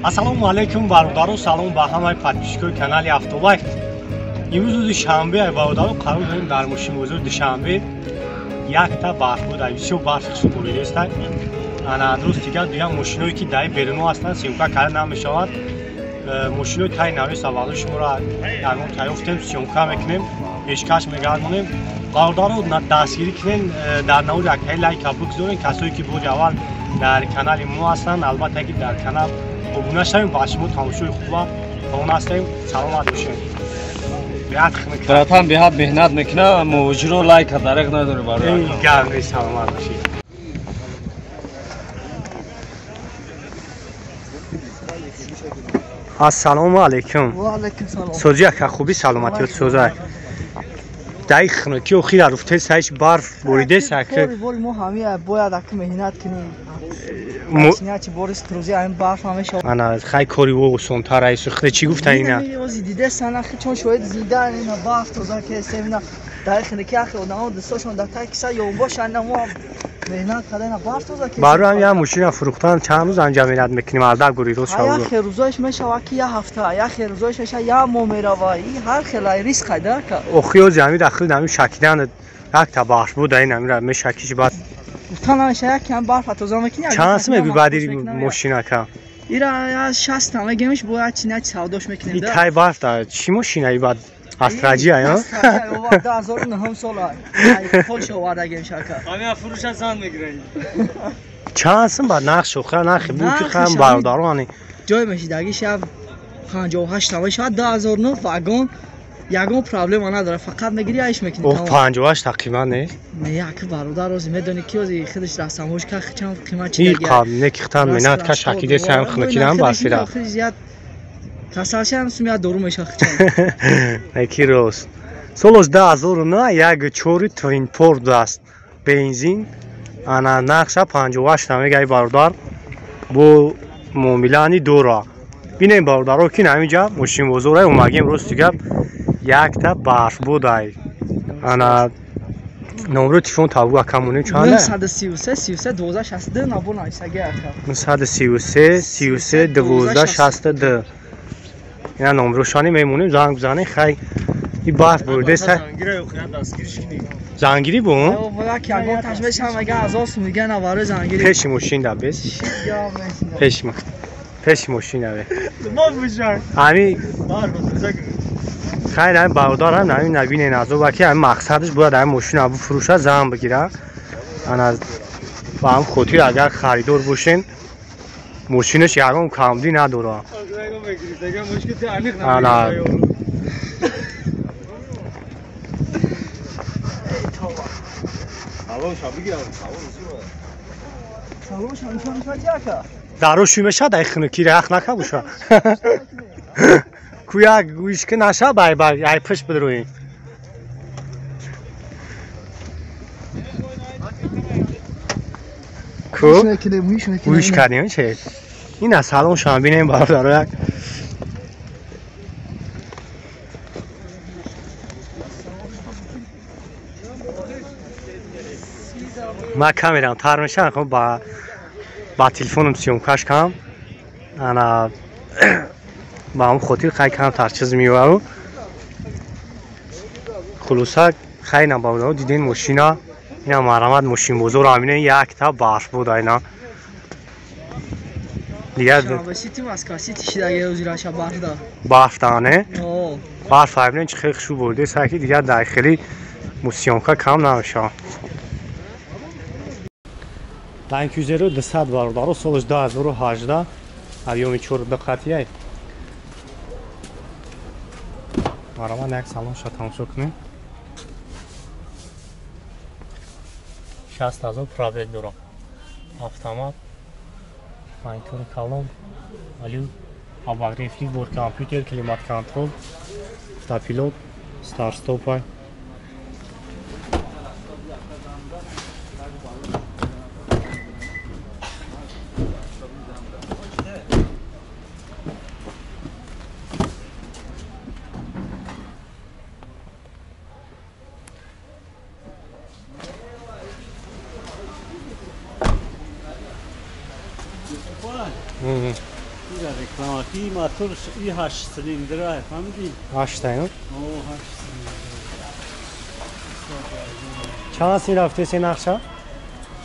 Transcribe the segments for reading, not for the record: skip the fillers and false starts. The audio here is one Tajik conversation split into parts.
Ассалому алайкум бародаро, салом ба ҳамаи подписчикои канали Автолайф. Имрӯз рӯзи шанбе, бародаро, қарор дорем дар мошинбозори Душанбе. Якта барф буд, бисёр барф хушук буридаст. Ана рост дигар дуям мошиное ки дар беруно ҳастанд, съёмка карда намешавад. Мошинои таи навис аввало шуморо ягон таёфтем, съёмка мекунем, пешкаш мегардонем. Бародаро, дастгирӣ кунем, дар навори яккаи лайка бигзорем. Касое ки бори аввал дар канали мо ҳастанд, албатта ки дар канал обуна шавем. Ба шумо тамошои хуба он ҳастем. Саломат бошед. Братан беҳад меҳнат мекунад, муҳоҷиро лайка дареғ надорӣ барои. Гарм нест, саломат бошед. Ассалому алайкум. Ва алайкум салом. Сӯзи ака, хуби, саломатиёт сӯза. Дай хунукӣ охир руфте сайш барф бориде сака. Бори мо ҳами бояд ака меҳнат кунем. Чиначи борис рӯзи ҳамин барф ҳамеша. Ана хай кори ӯ осонтар айс. Худо чӣ гуфта ина? Ози диде сана чон шоҳид зида ина барф тоза кесем ина. Дай хунукӣ ахи одамо дастошон дар тай киса ё бошанд мо меҳнат карда ина барф тоза кесем. Барои ҳам як мошина фурӯхтан чанд рӯз анҷа меҳнат мекунем, алда гури рӯз шавад. Як хел рӯзош мешава ки як ҳафта, як хел рӯзош мешава як моҳ мерава. И ҳар хел ай риск айда ака. Охи ози ҳамин дахли ҳамин шакидан якта барф буд, ин ҳамин мешакиш баъд. Гуфтан намеша як кам барф тоза мекунӣ. Чанд сум мегӯй баъди мошина ка? Ира 60 та мегемиш бояд чи на чи савдош мекунем. И тай барф да чӣ мошина и баъд? Астраҷия, ё? Астраҷия, 2009 сол ай. Польша овардагем шака. Ҳамин фурӯша зан мегирем. Чанд сум баъд нақш охир нархи бу ки хам бародарони. Ҷой мешидаги шаб 58 та мешавад 2009 вагон. Ягон проблема надорад, фақат мегири айш мекунӣ. Ох 58 та қимат не? Не, як бародар рози медонӣ ки ози худаш расамҳош ка чанд қимат чи дигар. И қаб не ки хтан менат ка шакиде сам хнакинам басира. Касалшам сумя дору меша хчан. Неки рост. Солош 2009 як чори Twin Port аст. Бензин ана нақша 58 та мегай бародар бо муомилани дора. Бинем бародаро ки ҳаминҷа мошинбозорай омагем рост дигар якта барф будай. Ана номро телефон табу акамонем чанд? 933 33 12 62 набо нависаги ака. 933 33 12 62. Ина номрошани мемонем, занг бизанем. Хай и барф буриде са. Зангирӣ бу? Як ягон ташвиш ҳам ага азор сум дига наваро зангирӣ. Пеши мошин да бес. Пеши ма. Пеши мошин да бе. Мо бушан. Ами барф тоза хайр ҳамин бародар ҳам ҳамин набинен азоба ки ҳамин мақсадаш бояд ҳамин мошина бифурӯша, зан бигира. Ана ба ҳам хотир агар харидор бошен, мошинаш ягон камдӣ надорад. Ана даро шӯй мешавад ай хунукӣ ях нака боша. Куя гӯиш ки наша бай бай ай пушт бидрои. Ку? Гӯиш кардем че? Ин аз салон шам бинем бародаро як. Ман камерам тар мешавам, хоб ба телефонам съёмкаш кам. Ана ба ҳамон хотир хай камтар чиз меовару. Хулоса хай на бародаро дидем мошина. Ина марамат мошинбозор ҳамина якта барф буд айна. Дигар Сити Москва Сити шидаги рӯзи барф да. Барф да не? Барф ҳамина чи хеле хушӯ буриде сай ки дигар дар хеле съёмка кам намешавад. Land Cruiser 200 бародаро, солаш 2018, объёми 4 қатияй. Мараман як салонша тамошо кунем. 60 000 пробег дорам. Автомат, монитори калон, алю обогрев бор компютер, климат контрол, автопилот, старт стопай. Реклама ки мотор и 8 цилиндра, фаҳмидӣ? 8 та, О, 8 цилиндр. Чанд син рафте се нақша?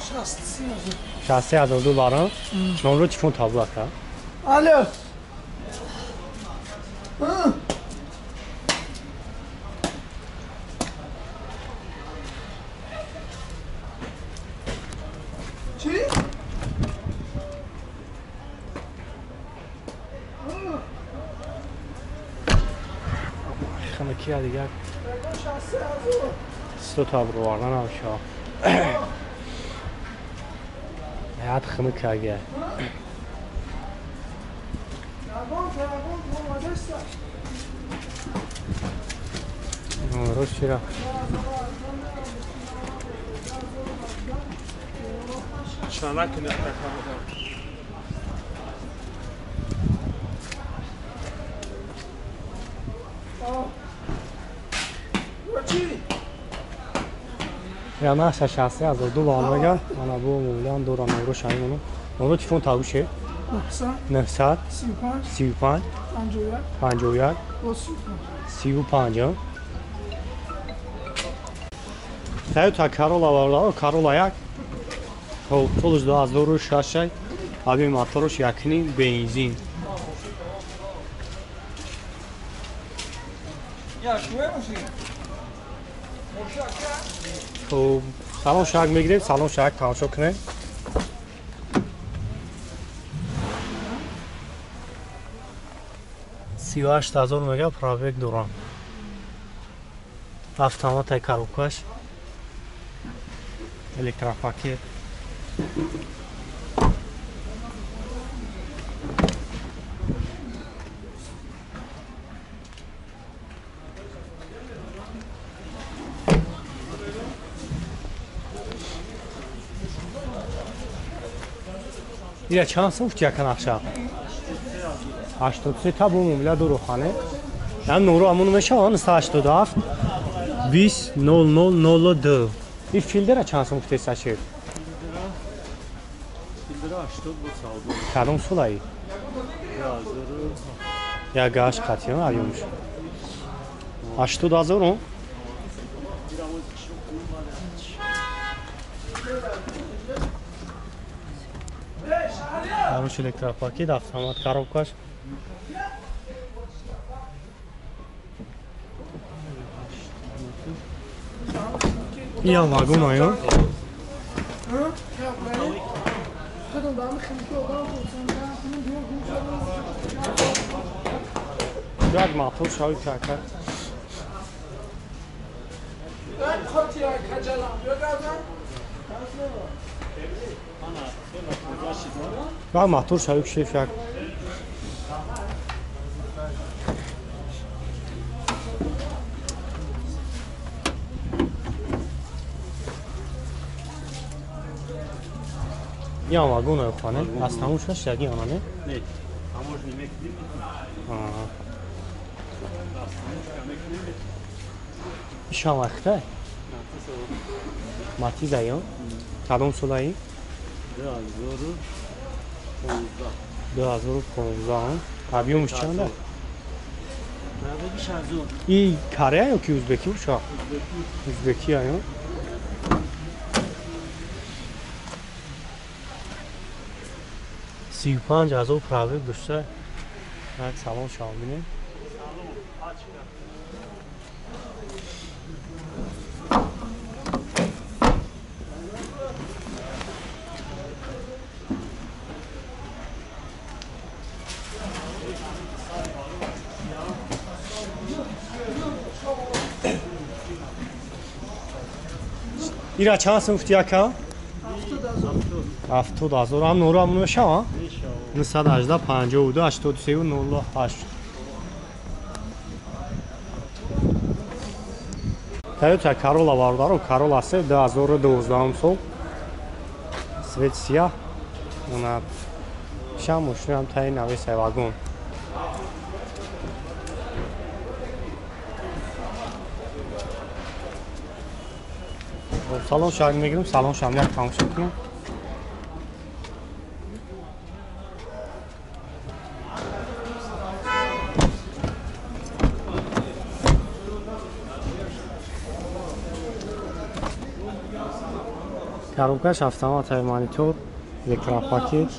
63 ҳазор доллар. Номро телефон табу ака. Алло. Чӣ? Ханакия дигар. Сто табро вардан амша. Ҳаят хунук ага. Рост чира? Чана кунед. Я наша 63 ҳазор доллар меган. Мана бу муомилаам дора номро шаимону. Номро телефон табуше? 900 35 51 35. Toyota Corolla бародаро, Corolla 1. Хоб, солш 2006, аби моторш 1.5 бензин. Хоб, салон шак мегирем, салон шак тамошо кунем. 38 000 мега пробег дорам. Автоматай коробкаш. Электропакет. Ира чанд сум фути яка нақша? 83 та бу муомила дору хане. Ям нуру амун мешава 987 20 00 02. И филдера чанд сум фути сашир? Филдера 80 бу савдо. Кадом сулай? Я гаш қатиён аёмш. 80 ҳазор? Хороший электропакет, автомат, коробкаш. Я вагон аю. Як мотор шавид кака. Як мотор шавид шеф як. Я вагон аю хане. Аз тамошаш яги ана не? Не. Тамош намекунем. Аа. Ишам вақта? Матиза ё? Кадом солаи? 2015. 2015. Объёмш чанда? 9000. И Корея ё ки узбеки уша? Узбеки ё? 35 000 пробег дошта. Як салон шава бинем. Ира чанд сум фути яка? 70 ҳазор. Ҳам нору ҳам мешава? 918 52 83 08. Toyota Corolla бародаро, Corolla 3 2012 сол. Свет сияҳ. Она шам мошинам таи навесай вагон. Салон шаг мегирем, салон шам як тамошо кунем. Коробкаш автомат, монитор, электропакет.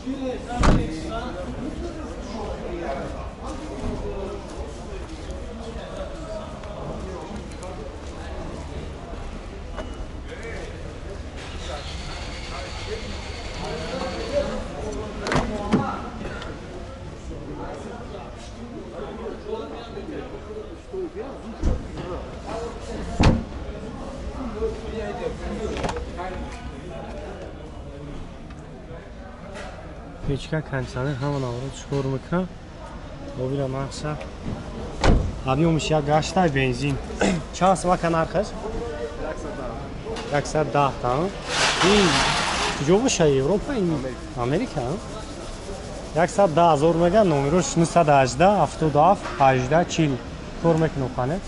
Печка, кондиционер, ҳама наворот чикор мекунад. Обира нақша. Объёмиш як гаштай бензин. Чанд сумака нархаш? 110 та. Ин куҷо боша? Европа ин Америка? 110 ҳазор мега, номерош 918 77 18 40. Кор мекунад панел.